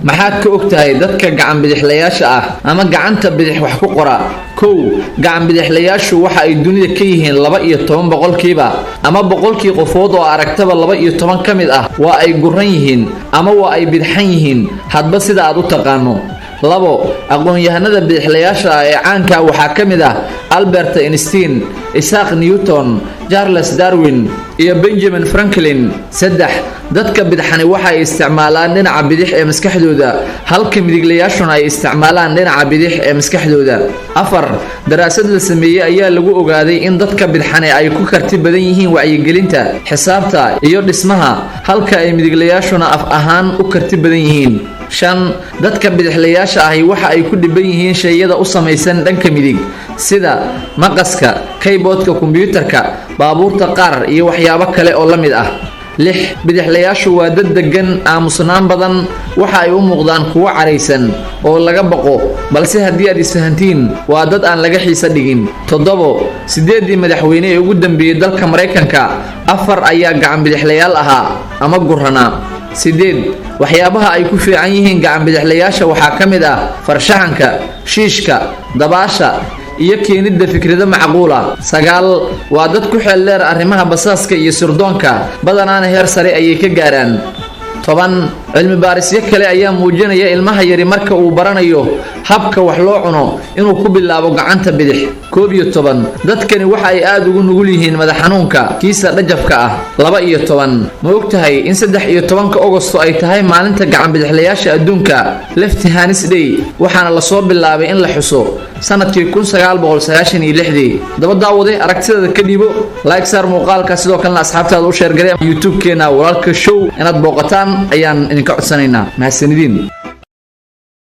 Maxaad ka og tahay dadka gacan bidixlayaasha ah ama gacanta bidix wax ku qora? Kow, gacan bidixlayaashu waxa ay dunida ka yihiin 12%, ama 100kii qofood oo aragtaba 12 ka mid ah waa ay guran yihiin ama waa ay bidxan yihiin, hadba sida aad u taqaano. Labo, aqoon-yahanada bidixlayaasha ah ee caanka waxaa ka mid ah Albert Einstein, Isaac Newton, Charles Darwin iyo Benjamin Franklin. Saddex, dadka bidxani waxa ay isticmaalaan dhinaca bidix ee maskaxdooda, halka midiglayaashuna ay isticmaalaan dhinaca bidix ee maskaxdooda. Afar, daraasad la sameeyey ayaa lagu ogaaday in dadka bidxani ay ku karti badan yihiin wacyigelinta, xisaabta iyo dhismaha, halka ay midiglayaashuna af ahaan u karti badan yihiin. Shan, dadka bidixlayaasha ahi waxa ay ku dhiban yihiin shayada u samaysan dhanka midig, sida maqaska, keyboardka kombiyuutarka, baabuurta qaar iyo waxyaabo kale oo la mid ah. Lix, bidixlayaashu waa dad degan, aamusnaan badan. Waxa ay u muuqdaan kuwo caraysan oo laga baqo, balse haddii aad isfahantiin, waa dad aan laga xiisa dhigin. Toddobo, sideeddii madaxweyne ee ugu dambeeyey dalka Maraykanka, afar ayaa gacan bidixlayaal ahaa ama guranaa. Sideed, waxyaabaha ay ku fiican yihiin gacan bidixlayaasha waxaa ka mid ah farshaxanka, shiishka, dabaasha iyo keenidda fikrado macquula. Sagaal, waa dad ku xeel dheer arrimaha basaaska iyo sirdoonka, badanaana heer sare ayay ka gaaraan. 10, cilmi baarisyo kale ayaa muujinaya ilmaha yari marka uu baranayo habka wax loo cuno inuu ku bilaabo gacanta bidix. 11, dadkani waxa ay aada ugu nugul yihiin madax xanuunka kiisa dhajabka ah. 12, ma ogtahay in 13-ka Ogosto ay tahay maalinta gacan bidixlayaasha adduunka, Left Hands Day, waxaana lasoo bilaabay in la xuso sanadkii 1996dii? Daba daawaday, aragtidaada ka dhiibo, like saar muuqaalka, sidoo kalena asxaabtaada u share garee. YouTube-keena Walaalka Show inaad booqataan ayaan idinka codsanaynaa. Mahadsanidin.